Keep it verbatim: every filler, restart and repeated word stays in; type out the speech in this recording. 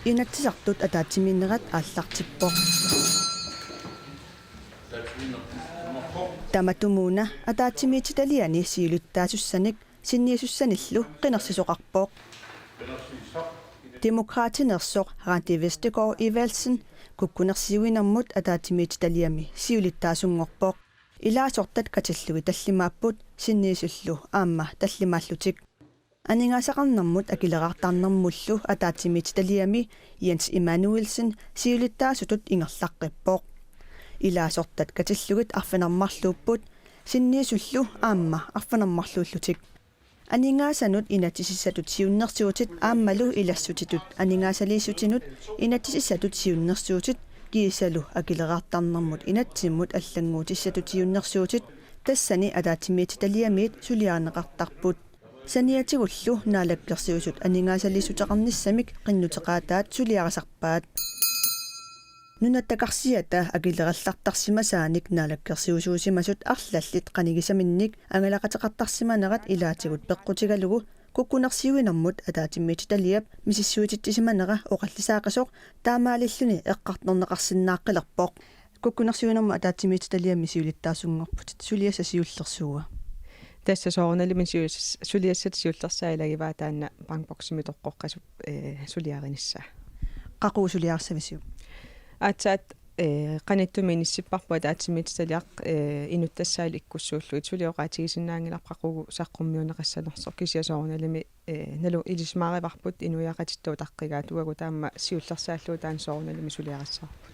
Inatsisartut ataatsimiinnerat aallartippoq. Tamatumuuna ataatsimiititaliani siulittaasussanik sinniisussanillu qinersisoqarpoq. Demokraatineersoq Randi Vestergaard Evaldsen kukkunersiuinermut ataatsimiititaliami siulittaasunngorpoq. Ilaasortat katillugit tallimaapput sinniisullu aamma tallimaallutik. Aningaasaqarnermut akileraartarnermullu ataatsimiititaliami Jens Immanuelsen siulittaasutut ingerlaqqippoq. Ilaasortat katillugit arfineq-marluupput sinniisullu aamma arfineq-marluullutik. Aningaasanut inatsisissatut siunnersuutit aammalu ilassutitut aningaasaliissutinut inatsisissatut siunnersuutit kiisalu akileraartarnermut inatsimmut allannguutissatut siunnersuutit tassani ataatsimiititaliamiit suliarineqartarput. Saniatigullu Naalakkersuisut aningaasaliissuteqarnissamik qinnuteqaataat suliarisarpaat. Nunatta karsiata akilerallartarsimasaanik naalakkersuisuusimasut arlallit qanigisaminnik angalaqateqartarsimanerat ilaatigut peqqutigalugu kukkunersiuinermut ataatsimiititaliap misissuititsisimanera oqallisaaqisoq taamaalilluni eqqartorneqarsinnaaqqilerpoq. Kukkunersiuinermut ataatsimiititaliami siulittaasunngorputit, suliassat siullersut? Tassa soorunalimi siu-, suliassat siullersaat ilagivaa taanna bankboksimi toqqoqqasup, eh, suliarinissaa. Qaqugu suliarissavisiuk? Aatsaat, eh, qanittumi inissipparput ataatsimiititaliaq, eh, inuttassaat ikkussuullugit, suli oqaatigisinnaanngilarput qaqugu saqqummiunneqassanersoq, kisianni soorunalimi, eh, nalu ilisimaarivarput inuiaqatitta utaqqigaat, uagut taama siullersaallugu taanna soorunalimi suliarissavarput.